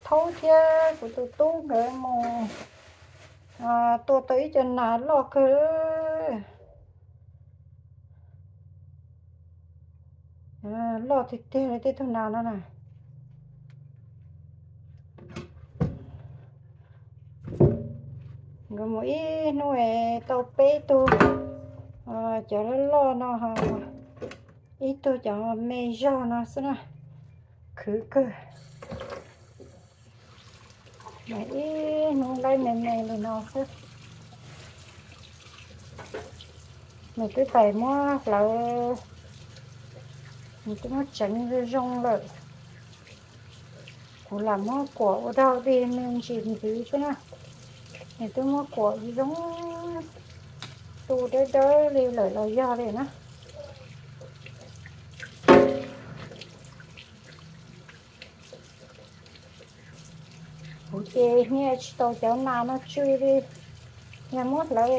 Thaub thiab kuv tus tub nkawd mus tua tau ib co nas loj kawg, loj tiag tiag li tej tug nas no na. Nkawd mus ib hnub tau peb tug cov loj loj no, ib tug cov me zog no xwb na, khwv kawg. Ib hnub laib me me li no xwb. Nws twb pais muab hlawv, nws twb muab tseev zoo zoo lawm. Kuv lam muab kuam ua dog dig me ntsis ntxiv xwb na. Nws twb muab kuam zoo, tu dawb dawb li lawm los yog li na. Kuv ces niaj tsis tau cov nas no tsw li, yog muab hlawv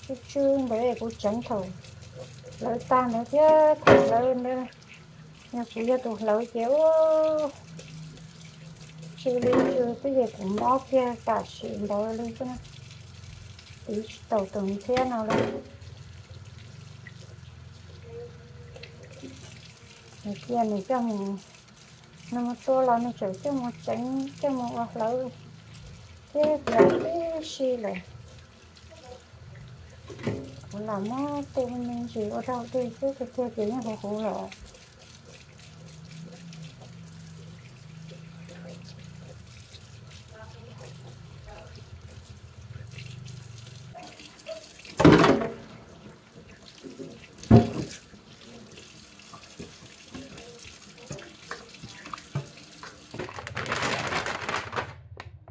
tsw tsw ntawd kuv tseev thaum hlawv tag ntawd thiab thaum hlawv ntawd. Yog kuv yog tus hlawv ces tsw li tsw xwb ces kuv mob kiag tam sim ntawd li xwb na. Tiv tsis tau tus ntxhiab no li. Nws cia nws coj mus, nws mus tua los nws tseem coj mus tseev coj mus ua hlawv thiab hlawv tib si lawm. Kuv lam muab tu me ntsis ua dog dig xwb tiag tiag ces yeej huv huv lawm.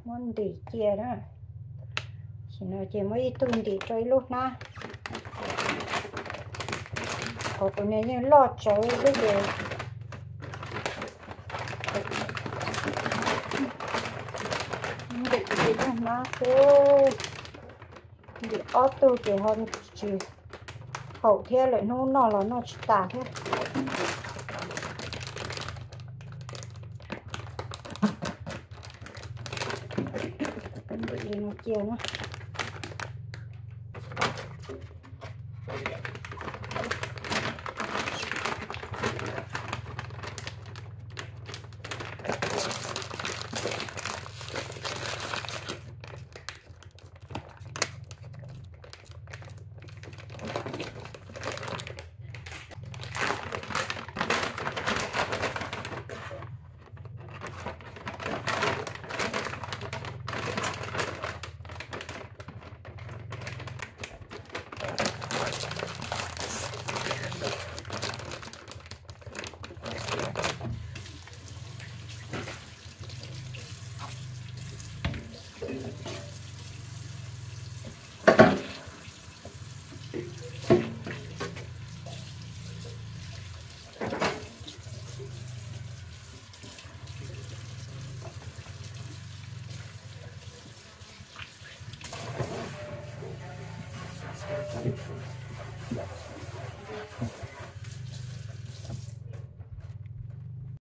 Muab ntim cia na. Tam sim no ces muab ib tug ntim rau ib lub hnab. Qhov tus niag yeej loj tsawv xwb ces ntim cia ib hnab xwb. Ntim ob tug ces ho tsis haum thiab, lwm hnub noj los noj tsis tas thiab. Ntim li no cia na.